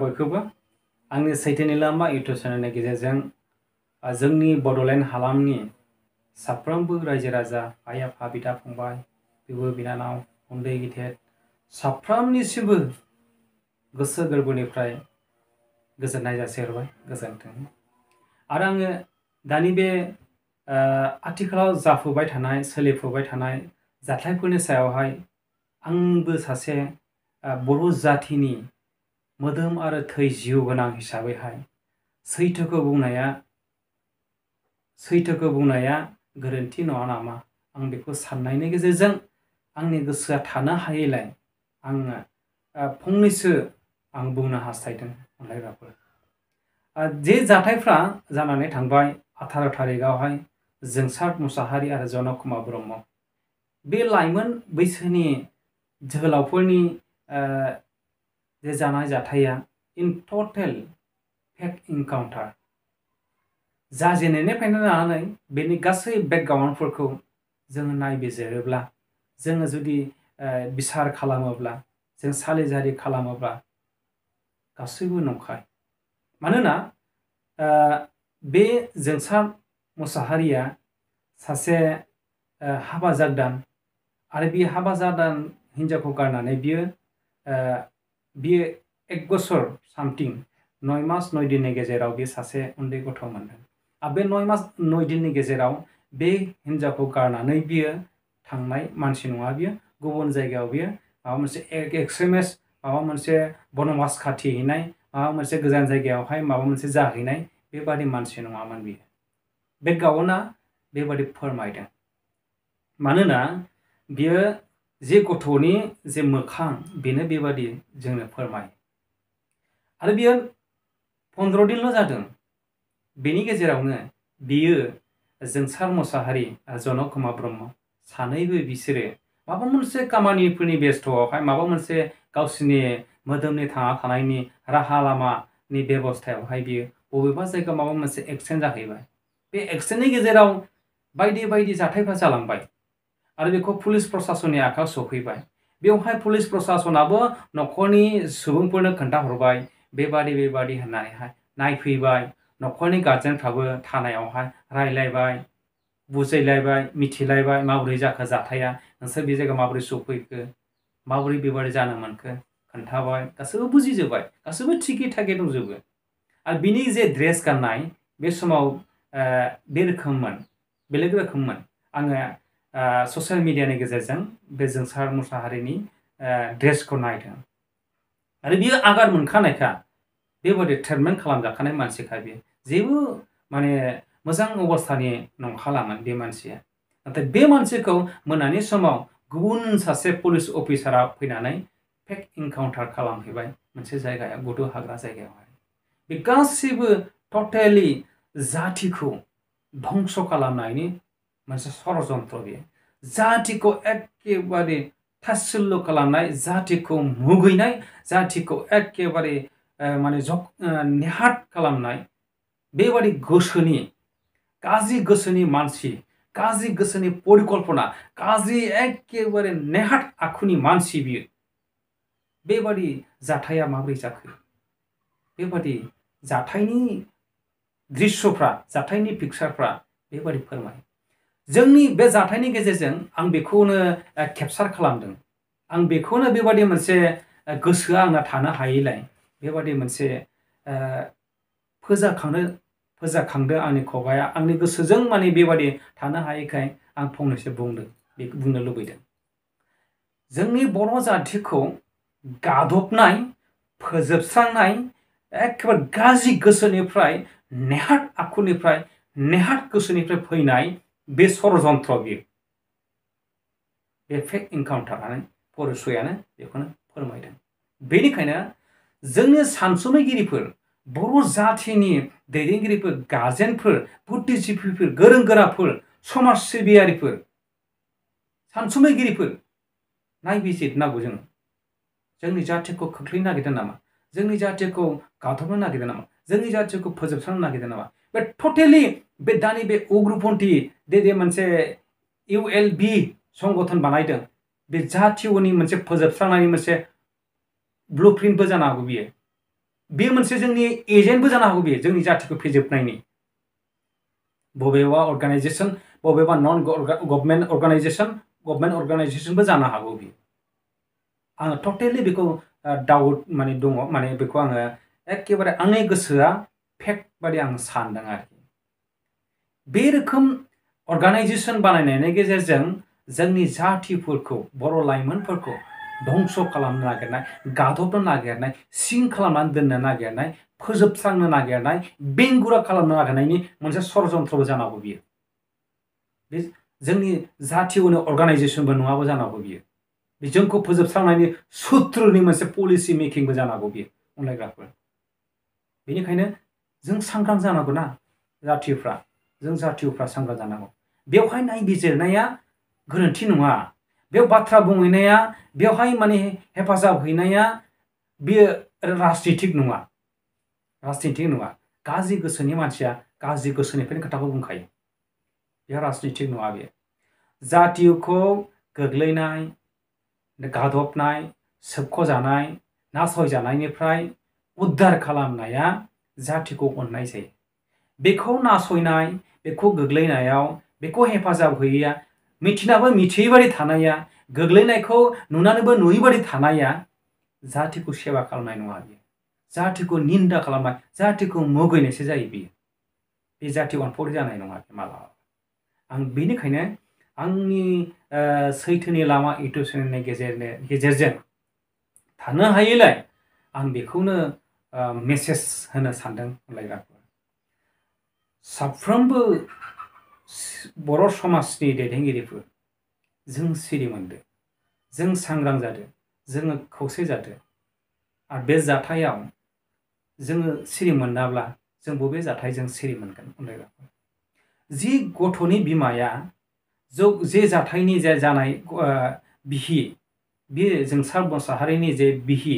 बयखौबो आंनि सैथोनि लामा इउटुब चेनेलनि गेजेरजों जोंनि बड'लेण्ड हालामनि साफ्रोमबो रायजो राजा आइ आफा बिदा फंबाय बिब' बिनानाव उन्दै गिदिर साफ्रोमनिसिमबो गोसो गोरबोनिफ्राय गोजोननाय जासिहरबाय गोजोन्थों। आरो आङो दानि बे आथिखालाव जाफुबाय थानाय सोलिफुबाय थानाय जाथायफोरनि सायावहाय आंबो सासे बर' जाथिनि मोदोम आरो थै जिउ गोनां हिसाबैहाय सैथोखौ बुंनाया गोरोन्थि नङा नामा आं बेखौ साननायनि गेजेरजों आंनि गोसोआ थानो हायैलाय आङो फंनैसो आं बुंनो हास्थायदों अनलायग्राफोर। जे जाथायफ्रा जानानै थांबाय 18 थारिखआवहाय जोंसार मुसाहारि आरो जनक कुमार ब्रह्म बे लाइमोन बैसोनि जोहोलावफोरनि जे जानाय जाथाया इन टटेल फेक इनकाउन्टार जाजेननायनिफ्रायनो लानानै बेनि गासै बेकग्राउन्डफोरखौ जोङो नायबिजिरोब्ला जोङो जुदि बिसार खालामोब्ला जों सालिजारि खालामोब्ला गासैबो नंखाय। मानोना बे जोंसार मुसाहारिया सासे हाबा जागोदान आरो बे हाबा जागोदान हिन्जावखौ गारनानै बियो 1 बोसोर सामथिं 9 मास 9 दिननि गेजेराव बे सासे उन्दै गथ' मोनदों। आरो बे 9 मास 9 दिननि गेजेराव बे हिन्जावखौ गारनानै बियो थांनाय मानसि नङा। बियो गुबुन जायगायाव बियो माबा मोनसे एक्सट्रिमिस माबा मोनसे बनबास खाथिहैनाय माबा मोनसे गोजान जायगायावहाय माबा मोनसे जाहैनाय बेबादि मानसि नङामोन बियो। बे गावना बेबादि फोरमायदों। मानोना बियो जे गथ'नि जे मोखां बेनो बेबादि जोंनो फोरमायो। आरो बियो 15 दिनल' जादों। बेनि गेजेरावनो बियो जोंसार मुसाहारि आरो जनक कुमार ब्रह्म सानैबो बिसोरो माबा मोनसे खामानिफोरनि बेस्थ'आवहाय माबा मोनसे गावसिनि मोदोमनि थांना थानायनि राहा लामानि बेबस्थायावहाय बियो बबेबा जायगायाव माबा मोनसे एक्सिडेन्ट जाहैबाय। बे एक्सिडेन्टनि गेजेराव बायदि जाथायफ्रा जालांबाय आरो बेखौ पुलिस प्रसासननि आखायाव सौफैबाय। बेवहाय पुलिस प्रसासनाबो न'खरनि सुबुंफोरनो खोन्थाहरबाय बेबादि होननानैहाय नायफैबाय। न'खरनि गार्जेनफ्राबो थानायावहाय रायलायबाय बुजायलायबाय मिथिलायबाय माबोरै जाखो जाथाया नोंसोर बे जायगायाव माबोरै सौफैखो माबोरै बेबादि जानो मोनखो खोन्थाबाय गासैबो बुजिजोब्बाय गासैबो थिगि थागे दंजोबो। आरो बिनि जे ड्रेस गाननाय बे समाव बे रोखोममोन बेलेग रोखोममोन। आङो ससियेल मिडियानि गेजेरजों बे जोंसार मुसाहारिनि ड्रेसखौ नायदों आरो बियो आगार मोनखानायखा बेबादि ट्रिटमेन्ट खालामजाखानाय मानसिखा बियो जेबो माने मोजां अबस्थानि नंखालामोन बे मानसिया। नाथाय बे मानसिखौ मोनानि समाव गुबुन सासे पुलिस अफिसारा फैनानै फेक इनकाउन्टार खालामहैबाय मोनसे जायगायाव गुदु हाग्रा जायगायावहाय। बे गासैबो टटेलि जाथिखौ धंस खालामनायनि मोनसे षड़यन्त्र बियो। जातिखौ एखेबारे थासुल्य खालामनाय जातिखौ मुगैनाय जातिखौ एखेबारे माने नेहाथ खालामनाय बेबादि गोसोनि गाज्रि गोसोनि मानसि गाज्रि गोसोनि परिकल्पना गाज्रि एखेबारे नेहाथ आखुनि मानसि बियो। बेबादि जाथाया माबोरै जाखो बेबादि जाथायनि दृश्यफ्रा जाथायनि पिक्सारफ्रा बेबादि फोरमायो। जोंनि बे जाथायनि गेजेरजों आं बेखौनो केपचार खालामदों। आं बेखौनो बेबादि मोनसे गोसोआ आंना थानो हायैलाय बेबादि मोनसे फोजाखांदो आंनि खुगाया आंनि गोसोजों माने बेबादि थानो हायैखाय आं फंनैसो बुंनो लुबैदों। जोंनि बर' जाथिखौ गादबनाय फोजोबस्रांनाय एखेबारे गाज्रि गोसोनिफ्राय नेहाथ आखुनिफ्राय नेहाथ गोसोनिफ्राय फैनाय बे षड़यन्त्र बियो। बे फेक इनकाउन्टारानो परिचयानो बेखौनो फोरमायदों। बेनिखायनो जोंनि सानसुमैगिरिफोर बर' जाथिनि दैदेनगिरिफोर गार्जेनफोर बुद्धिजिबिफोर गोरों गोराफोर समाज सिबियारिफोर सानसुमैगिरिफोर नायबिजिरनांगौ। जोंनि जाथिखौ खोख्लैनो नागिरदों नामा जोंनि जाथिखौ गादबनो नागिरदों नामा जोंनि जाथिखौ फोजोबस्रांनो नागिरदों नामा बे टटेलि बे दानि बे उग्रपन्थी दे मोनसे ULB संगठन बानायदों बे जातिनि मोनसे फोजोबस्रांनायनि मोनसे ब्लुप्रिन्टबो जानो हागौ बियो। बे मोनसे जोंनि एजेन्टबो जानो हागौ बेयो जोंनि जातिखौ फोजोबनायनि बबेबा अर्गानाइजेसन बबेबा नन गभर्नमेन्ट अर्गानाइजेसनबो जानो हागौ बेयो आङो टटेलि बेखौ डाउट माने दङ माने बेखौ आङो एखेबारे आंनि गोसोआ फेक्ट बादि आं सानदों आरोखि बे रोखोम अर्गानाइजेसन बानायनायनि गेजेरजों जोंनि जातिफोरखौ बर' लाइमोनफोरखौ धंस खालामनो नागिरनाय गादबनो नागिरनाय सिं खालामनानै दोननो नागिरनाय फोजोबस्रांनो नागिरनाय बेंगुरा खालामनो नागिरनायनि मोनसे षड़यन्त्रबो जानांगौ बियो बे जोंनि जातिनि अर्गानाइजेसनबो नङाबो जानांगौ बियो जोंखौ फोजोबस्रांनायनि सुथ्रुनि मोनसे पलिसि मेकिंबो जानांगौ बियो अनलायग्राफोर बेनिखायनो जों सांग्रां जानांगौ ना जातिफ्रा जों जातिफ्रा सांग्रां जानांगौ बेवहाय नायबिजिरनाया गोरोन्थि नङा बेयाव बाथ्रा बुंहैनाया बेवहाय माने हेफाजाब हैनाया बेयो राजनितिक नङा गाज्रि गोसोनि मानसिया गाज्रि गोसोनिफ्रायनो खोथाखौ बुंखायो बेहा राजनितिक नङा बेयो जातिखौ गोग्लैनाय गादबनाय सोबख'जानाय नासयजानायनिफ्राय उद्धार खालामनाया जातिखौ अननाय जायो बेखौ नासयनाय बेखौ गोग्लैनायाव बेखौ हेफाजाब होयैया मिथिनाबो मिथियै बादि थानाया गोग्लैनायखौ नुनानैबो नुयै बादि थानाया जातिखौ सेवा खालामनाय नङा बियो जातिखौ निन्दा खालामनाय जातिखौ मुगैनायसो जायो बियो बे जाति अनफावरि जानाय नङा मालाबा आं बेनिखायनो आंनि सैथोनि लामा इउटुब चेनेलनि गेजेरजों थानो हायैलाय आं बेखौनो मेसेज होनो सानदों अनलायग्राफोर साफ्रोमबो बर' समाजनि दैदेनगिरिफोर जों सिरि मोनदो जों सांग्रां जादो जोङो खौसे जादो आरो बे जाथायाव जोङो सिरि मोनाब्ला जों बबे जाथायजों सिरि मोनगोन अनलायग्राफोर जि गथ'नि बिमाया जे जाथायनि जे जानाय बिहि बे जोंसार मोसाहारिनि जे बिहि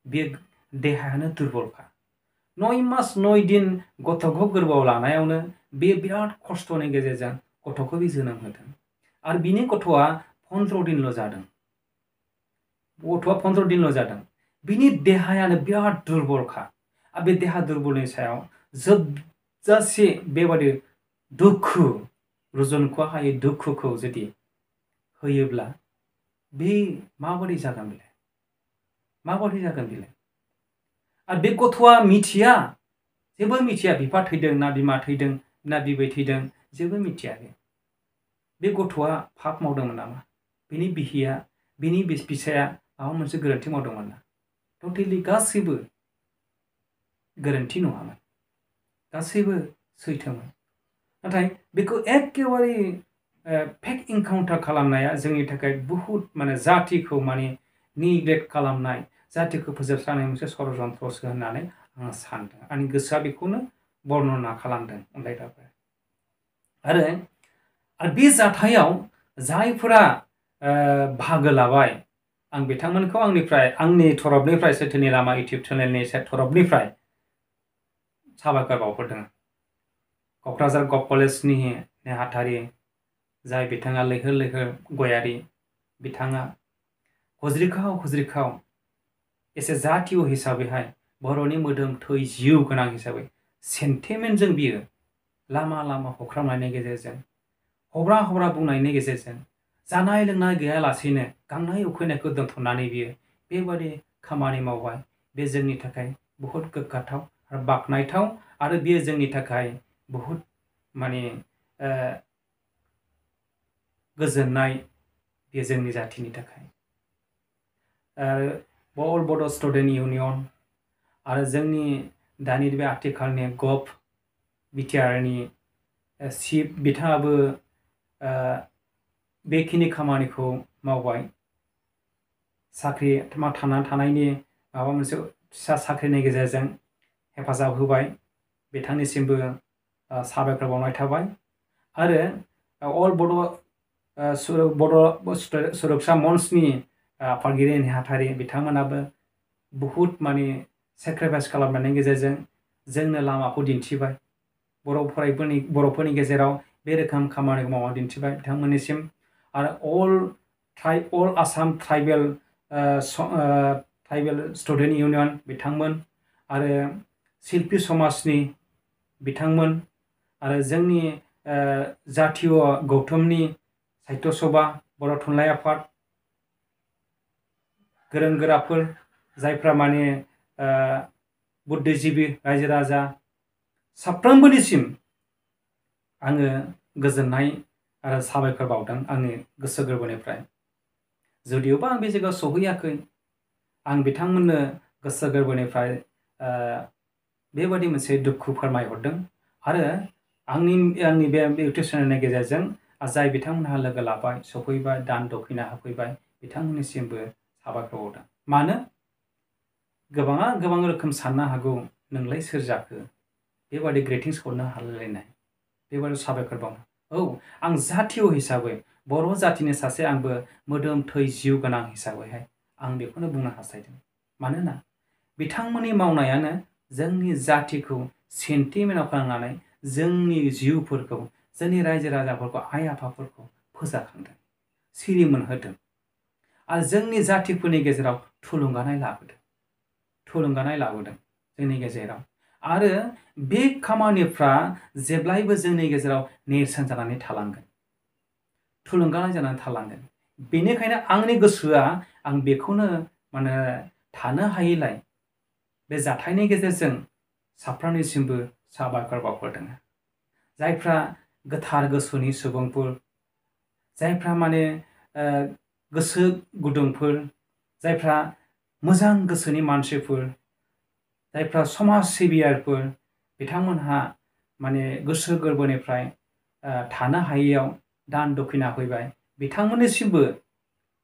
बे देहायानो दुरबलखा 9 मास 9 दिन गथ'खौ गोरबोआव लानायावनो बे बिराद खस्थ'नि गेजेरजों गथ'खौ बे जोनोम होदों आरो बिनि गथ'आ 15 दिनल' जादों बिनि देहायानो बिराद दुरबलखा आरो बे देहा दुरबलनि सायाव जोबजासे बेबादि दुखु रुजुनखौ हायै दुखुखौ जुदि होयोब्ला बे माबादि जागोन बेलाय आरो बे गथ'आ मिथिया जेबो मिथिया बिफा थैदों ना बिमा थैदों ना बिबै थैदों जेबो मिथिया बे गथ'आ पाप मावदोंमोन नामा बिनि बिहिया बिनि बिसाया माबा मोनसे गोरोन्थि मावदोंमोन ना टटेलि गासैबो गोरोन्थि नङामोन गासैबो सैथोमोन नाथाय बेखौ एखेबारे फेक इनकाउन्टार खालामनाया जोंनि थाखाय बुहुत माने जातिखौ माने निग्लेक्ट खालामनाय जातिखौ फोजोबस्रांनाय मोनसे षड़यन्त्रसो होननानै आं सानदों आंनि गोसोआ बेखौनो बर्नना खालामदों अनलायग्राफोर आरो बे जाथायाव जायफोरा बाहागो लाबाय आं बिथांमोनखौ आंनि तरफनिफ्राय सैथोनि लामा इउटुब चेनेलनि तरफनिफ्राय साबायखर बावहरदों क'क्राझार गभ कलेजनि नेहाथारि जाय बिथाङा लैहोर लैहोर गयारि बिथाङा हुज्रिखाव एसे जातीय हिसाबैहाय बर'नि मोदोम थै जिउ गोनां हिसाबै सेन्टिमेन्टजों बियो लामा हख्रामनायनि गेजेरजों हब्रा बुंनायनि गेजेरजों जानाय लोंनाय गैयालासेनो गांनाय उखैनायखौ दोनथ'नानै बियो बेबादि खामानि मावबाय बे जोंनि थाखाय बहुद गोग्गाथाव आरो बाख्नायथाव आरो बेयो जोंनि थाखाय बहुद माने गोजोननाय बेयो जोंनि जातिनि थाखाय अल बड' स्टुडेन्ट इउनियन आरो जोंनि दानि बे आथिखालनि गभ बिटिआरनि चिफ बिथाङाबो बेखिनि खामानिखौ मावबाय साख्रि थांनानै थानायनि माबा मोनसे फिसा साख्रिनि गेजेरजों हेफाजाब होबाय बिथांनिसिमबो साबायखर बावनाय थाबाय आरो अल बड' सुरक्षा मंचनि आफादगिरि नेहाथारि बिथांमोनाबो बहुद माने सेक्रिफाइस खालामनायनि गेजेरजों जोंनो लामाखौ दिन्थिबाय बर'फोरनि गेजेराव बे रोखोम खामानिखौ मावना दिन्थिबाय बिथांमोननिसिम आरो अल आसाम ट्राइबेल स्टुडेन्ट इउनियन बिथांमोन आरो शिल्पी समाजनि बिथांमोन आरो जोंनि जातीय गौथुमनि साहित्य सभा बर' थुनलाइ आफाद गोरों गोराफोर जायफ्रा माने बुद्धिजीबी रायजो राजा साफ्रोमबोनिसिम आङो गोजोननाय आरो साबायखर बावदों आंनि गोसो गोरबोनिफ्राय। जुदियोबा आं बे जायगायाव सहैयाखै, आं बिथांमोननो गोसो गोरबोनिफ्राय बेबादि मोनसे दुखु फोरमायहरदों आरो आंनि बे इउटुब चेनेलनि गेजेरजों जाय बिथांमोनहा लोगो लाबाय, सफैबाय, दान दक्षिणा होफैबाय, बिथांमोननिसिमबो साबायखर बावदों। मानो? गोबाङा गोबां रोखोम साननो हागौ, नोंलाय सोर जाखो बेबादि ग्रेटिंस हरनो हालायलायनाय, बेबादि साबायखर बावनो। औ, आं जातीय हिसाबै बर' जातिनि सासे आंबो मोदोम थै जिउ गोनां हिसाबैहाय आं बेखौनो बुंनो हास्थायदों। मानोना बिथांमोननि मावनायानो जोंनि जातिखौ सेन्टिमेन्टआव खालामनानै जोंनि जिउफोरखौ, जोंनि रायजो राजाफोरखौ, आइ आफाफोरखौ फोजाखांदों, सिरि मोनहोदों आरो जोंनि जातिफोरनि गेजेराव थुलुंगानाय लाबोदों जोंनि गेजेराव। आरो बे खामानिफ्रा जेब्लायबो जोंनि गेजेराव नेरसोन जानानै थालांगोन, थुलुंगानाय जानानै थालांगोन। बेनिखायनो आंनि गोसोआ आं बेखौनो माने थानो हायैलाय बे जाथायनि गेजेरजों साफ्रोमनिसिमबो साबायखर बावहरदों। जायफ्रा गोथार गोसोनि सुबुंफोर, जायफ्रा माने गोसो गुदुंफोर, जायफ्रा मोजां गोसोनि मानसिफोर, जायफ्रा समाज सिबियारिफोर, बिथांमोनहा माने गोसो गोरबोनिफ्राय थानो हायैयाव दान दक्षिणा होफैबाय।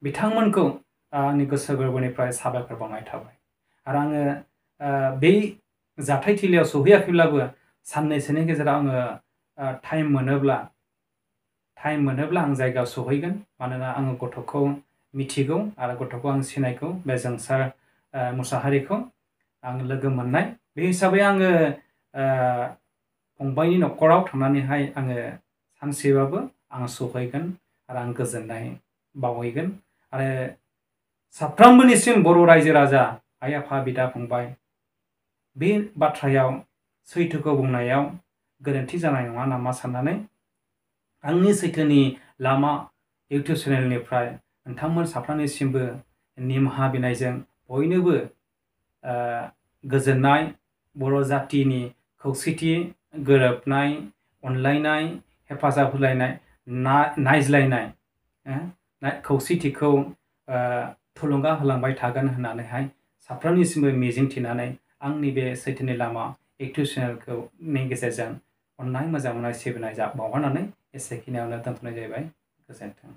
बिथांमोनखौ आंनि गोसो गोरबोनिफ्राय साबायखर बावनाय थाबाय। आरो आङो बै जाथायथिलियाव सहैयाखैब्लाबो साननैसोनि गेजेराव आङो टाइम मोनोब्ला आं जायगायाव सहैगोन। मानोना आङो गथ'खौ मिथिगौ आरो गथ'खौ आं सिनायगौ, बे जोंसार मुसाहारिखौ आं लोगो मोननाय। बे हिसाबै आङो फंबायनि न'खराव थांनानैहाय आङो सानसेबाबो आं सहैगोन आरो आं गोजोननाय बावहैगोन। आरो साफ्रोमबोनिसिम बर' रायजो राजा, आइ आफा, बिदा फंबाय, बे बाथ्रायाव सैथोखौ बुंनायाव गोरोन्थि जानाय नङा नामा साननानै आंनि सैथोनि लामा इउटुब चेनेलनिफ्राय नोंथांमोन साफ्रोमनिसिमबो निमाहा बिनायजों बयनोबो गोजोननाय, बर' जातिनि खौसेथि, गोरोबनाय, अनलायनाय, हेफाजाब होलायनाय, नायज्लायनाय, खौसेथिखौ थुलुंगा होलांबाय थागोन होननानैहाय साफ्रोमनिसिमबो मिजिंथिनानै आंनि बे सैथोनि लामा इउटुब चेनेलनि गेजेरजों अननाय, मोजां मोननाय, सिबिनाय बावहरनानै एसेखिनियावनो दोनथ'नाय जाहैबाय। गोजोन्थों।